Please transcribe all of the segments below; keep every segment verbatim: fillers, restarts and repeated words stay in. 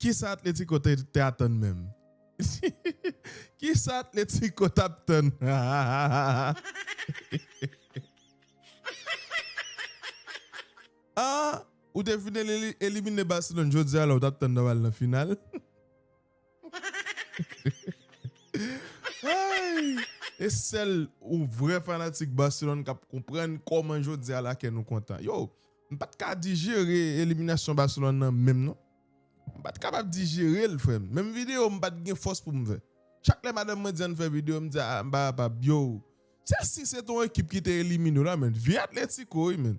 Kisa Atletico te, te atann menm? Kisa Atletico t ap tann? Ah, ou te fin eli- elimine Barcelone jodi a la, ou t ap tann nan pral nan final? Ay! E sèl ou vrè fanatik Barcelone k ap konprann kòman jodi a la kè nou kontan. Yo, m pa t ka dijere eliminasyon Barcelone nan menm non. M pa t kapab dijere l, frè m. Menm videyo, m pa t gen fòs pou m fè. Chak lè madanm mwen di ann fè videyo, m di, ah, m pa kapab, yo. Chelsea se t on ekip ki te elimine w la, men. Vye Atletico, wi, men.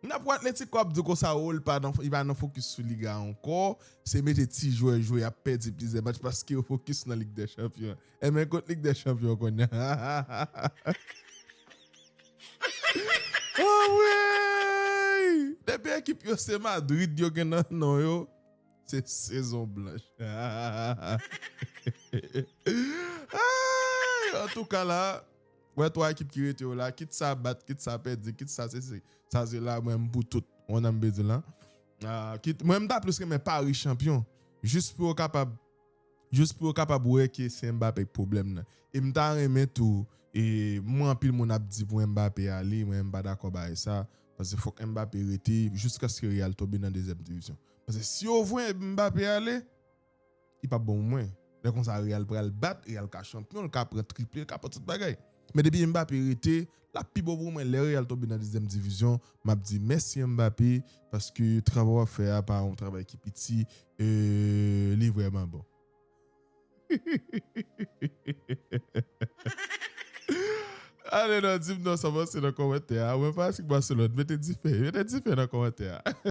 N ap wè Atletico ap di konsa, o, l pa nan, li pa nan fokis sou Liga ankò. Se mete ti jwè jwe, y ap pèdi plizyè match paske yo fokis nan Lig dè Chanpyon. E men kot Lig dè Chanpyon kounye a? Anmwey! Depi ekip yo se Madrid yo gen nan non yo, se sezon blanch. Ay, antouka la, wè twa ekip ki rete yo la, kit sa bat, kit sa pèdi, kit sa se, se, sa se la, mwen m pou tout. Ou konprann sa m vle di la? Ah, kit, mwen m ta plis renmen Paris chanpyon. Jis pou yo kapab, jis pou yo kapab wè ke se Mbappé k pwoblèm nan. E m ta renmen tou, e mwen anpil moun ap di pou Mbappé ale, mwen m pa dakò bagay sa, paske fòk Mbappé rete jiskaske Real tonbe nan dezyèm divizyon. Paske si yo voye Mbappé ale, li p ap bon pou mwen. Lè konsa Real pral bat, Real ka chanpyon, l ka pran triple, l ka pran tout bagay. Men depi Mbappé rete, l ap pi bon pou mwen. Lè Real tonbe nan dezyèm divizyon, m ap di mèsi Mbappé, paske travay w ap fè a pa yon travay ki piti, e li vrèman bon. Ale non, di m non sa w panse nan kòmantè a. Mwen fanatik Barcelone, mete dife, mete dife nan kòmantè a.